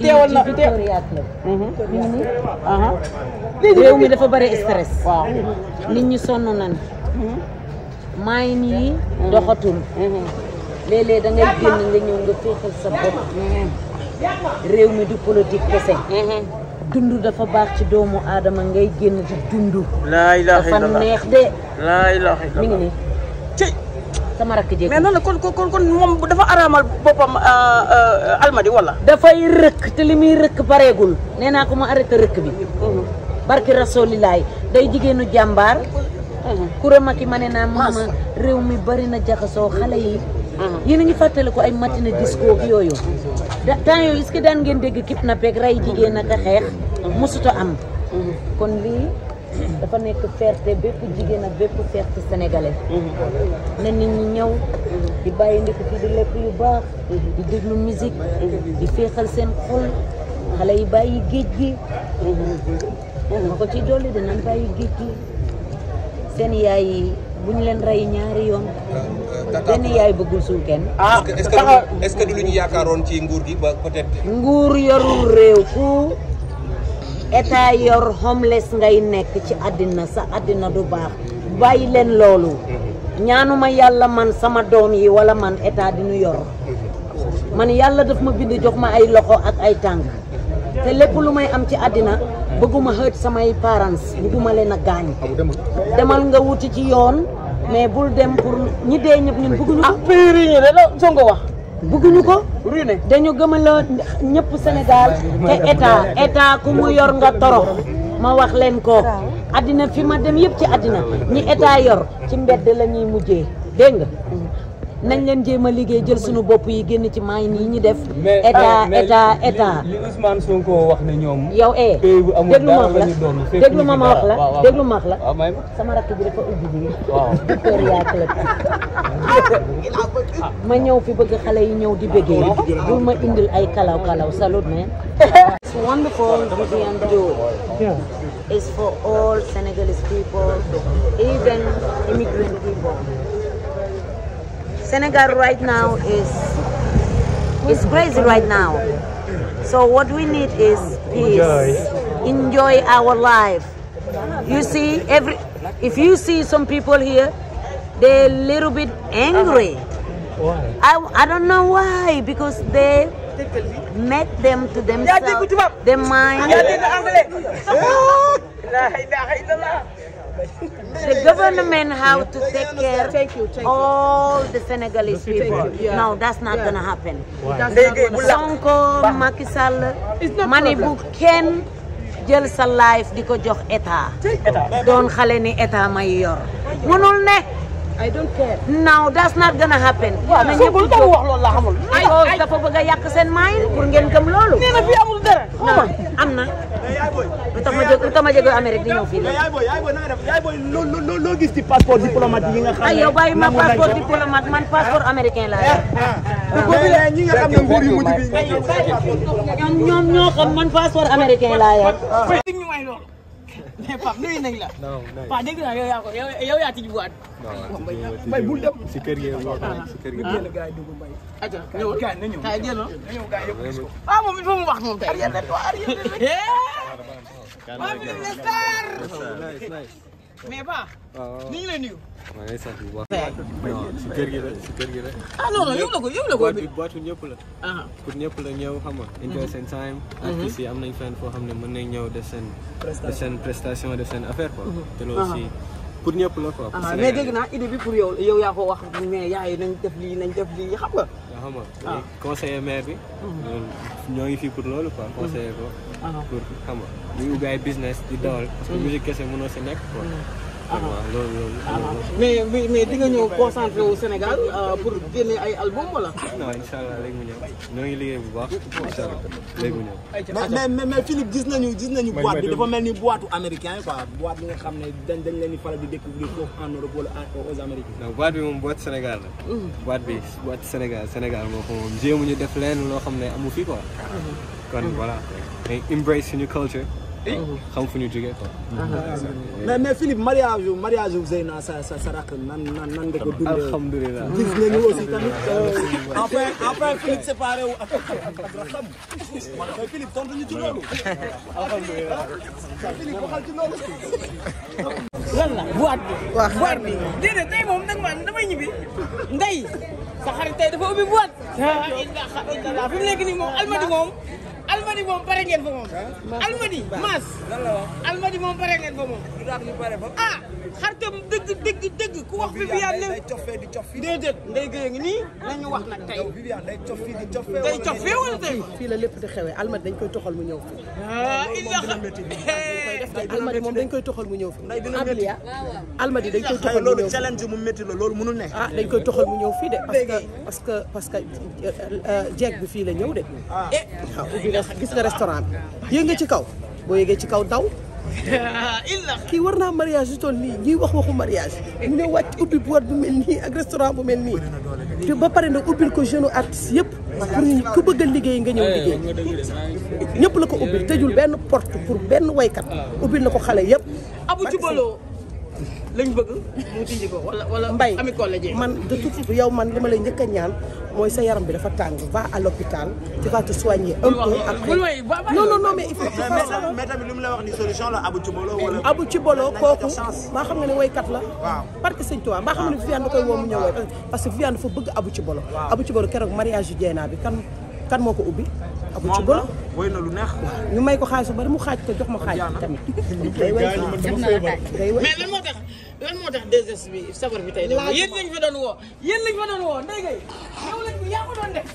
teewal na Victoria Club. réew mi dafa bari stress. waaw nit ñi sonn nañ. maayin yi doxatul. léeg-léeg da ngay génn nga ñëw nga féexal sa bopp. réew mi du politique kese. dund dafa baax ci doomu aadama ngay génn di dund. laa ilaaha dafa illallah neex de. laa ilaaha illallah mi ngi nii. cey sama rakk jéeg. mais noonu kon moom dafa araamal boppam almadi wala. dafay rëkk te li muy rëkk pareegul. nee naa ko mu arrêté rëkk bi. barki rasulilaay day jigéenu jàmbaar. kurama ki ma ne naa maama réew mi bari na jaxasoo xale yi. yéen a ngi fàttali ko ay matinée disco yooyu. temps yooyu est-ce que daan ngeen dégg kidnappé ak rey jigéen ak a xeex. musuta am. kon lii dafa nekk fierté bépp jigéen ak bépp fierté sénégalais. na nit ñi ñëw di bàyyi ndekk fii di lekk yu baax. di déglu musique. di féexal seen xol. xale yi bàyyi géej gi. ma ko ci dolli dinañ bàyyi géej gi. seen yaay yi bu ñu leen rey ñaari yoon. benn yaay bëggul suul kenn. est-ce que du lu ñu yaakaaroon ci nguur gi ba peut-être. nguur yorul réew ku état yor homeless ngay nekk ci àddina sa àddina du baax. bàyyi leen loolu. ñaanuma yàlla man sama doom yi wala man état di ñu yor. man yàlla daf ma bind jox ma ay loxo ak ay tànk. te lépp lu may am ci àddina bëgguma hurt samay parents bëgguma leen a gaañ. demal nga wuti ci yoon mais bul dem pour ñi dee ñëpp ñun bëgguñu ko. ah péri ñi de la Sonko wax. bëgguñu ko. ruiné dañu gëmaloo ñëpp Sénégal te état ku mu yor nga torox ma wax leen ko. àddina fi ma dem yëpp ci àddina ñi état yor ci mbedd la ñuy mujjee dégg nga. nañ leen jéem a liggéey jël suñu bopp yi génn ci maay yi ñu def. état li Ousmane Sonko wax ne ñoom. yow déglu ma wax la déglu ma wax la sama rakk bi dafa ubbi bi. Victoria Club. ma ñëw fi bëgg xale yi ñëw di bëggee bul ma indil ay kalaw salut man. It's wonderful Vivian do. It's for all Senegalese people, even immigrant people. Senegal right now is crazy right now. So what we need is peace. Enjoy our life. You see, if you see some people here, they're a little bit angry. Why? I don't know why, because they make them to themselves. Their mind. The government have to take care all the Senegalese people. No, that's not gonna happen. Sonko, Macky Sall, mani bu kenn jël sa life di ko jox état. doon xale ni état may yor. mënul ne. I don't care. No, that's not gonna happen. waaw mais ñëpp wax loolu la xamul. ay dafa bëgg a yàq seen mind pour ngeen gëm loolu. nee na fii amul dara. non am na. lu tax ma jóge Amérique di ñëw fii la. yaay boy loo gis ci passeport diplomate yi nga xam ne. ay yow bàyyi ma passeport diplomate man passeport américain laa yor. ñi nga xam ne nguur yu mujj bi. ñoom ñoo xam man passeport américain laa yor. mais Pape nuyu nañ la. Pape dégg naa yow yaa tijji boîte. Mbay bul dem. si kër gi si kër gi. aca ñëwul kaay na ñëw kaay jël ñëw gaay yëpp gis ko. ah moom il faut mu wax moom tey. maa fi ne star. mais Pape. ni ñu lay nuyu. maa ngi sant bu baax. si kër gi la si kër gi la. ah non non yow la ko boîte bi boîte bi ñëpp la. pour ñëpp la ñëw xam nga. enjoy seen time. artistes yi am nañ fenn foo xam ne mën nañ ñëw def seen prestation def seen affaire quoi. te loolu aussi pour ñëpp la quoi. mais dégg naa idée bi pour yow yaa ko wax mais yaay nañ def lii xam nga. xam nga conseiller maire bi. ñoo ngi fii pour loolu quoi conseiller ko. pour xam nga ñu ubbi ay business di dawal. parce que musique kese mënoo si nekk quoi. waaw loolu. mais di nga ñëw concentré wu Sénégal pour génne ay album wala. non incha allah léegi mu ñëw ñoo ngi liggéey bu baax incha allah léegi mu ñëw. mais Philippe gis nañu boîte bi dafa mel ni boîte américain yi quoi boîte bi nga xam ne dañ leen di faral di découvrir foofu en Europe wala aux Amériques. non boîte bi moom boîte Sénégal la. boîte Sénégal moo ko moom jéemuñu def leen loo xam ne amu fi quoi. kon voilà dañ embrace suñu culture. xam fu ñu jógee quoi. mais Philippe mariage Zeyna sa rakk nan nga ko dundee. alhamdulilah gis nañu aussi tamit enfin Philippe séparé wu ak rakam. mais Philippe tontu ñu ci loolu. alhamdulilah. Philippe waxal ci loolu. lan la boîte bi. waaw boîte bi déedéet tey moom nag man damay ñibbi ndey sa xarit tey dafa ubbi boîte. ah fi mu nekk nii moom almadi moom pare ngeen fa moom. almadi maas. almadi moom pare ngeen fa moom. ah xaritam dëgg ku wax Viviane ne. déedéet ndey gëy ngi nii nañu wax nag tey. day cof fee wala tey. fii la lépp di xewee almadi dañ koy toxal mu ñëw fii. almadi moom dañ koy toxal mu ñëw fii. Ablia almadi dañ koy toxal mu ñëw fii. loolu challenge mu métti la loolu mënul ne. ah dañ koy toxal mu ñëw fii de parce que jeeg bi fii la ñëw de. gis nga restaurant bi yéeg nga ci kaw boo yéegee ci kaw daw kii war naa mariage yu toll nii ñuy waxu mariage mu ne wàcc ubbi boîte bu mel nii ak restaurant bu mel nii te ba pare nag ubbil ko jeune artiste yëpp pour ku bëgg a liggéey nga ñëw liggéey ñëpp la ko ubbil tëjul benn porte pour benn waykat ubbil na ko xale yëpp. Abou Cubalo lañ bëgg mu tijji ko wala Mbaye ami ko la jeex man de tout yow man li ma lay njëkk a ñaan mooy sa yaram bi dafa tàng va à l'hôpital tu vas te soigner un peu après non mais il faut mais tamit li mu la wax ni solution la Abou Cubalo wala Abou Cubalo kooku maa xam nga ne woykat la parce que sëñ Tuubaa maa xam ne Viviane da koy woo mu ñëw woy parce que Viviane dafa bëgg Abou Cubalo Abou Cubalo keroog mariage yu Dieyna bi kan moo ko ubbi Abou Cubalo woy na lu neex ñu may ko xaalis bu bari mu xaaj ko jox ma xaaj tamit day woy mais lan moo tax 2S bi sabar bi tey de yéen lañ fa doon woo ndey gay yow lañ yaa ko doon def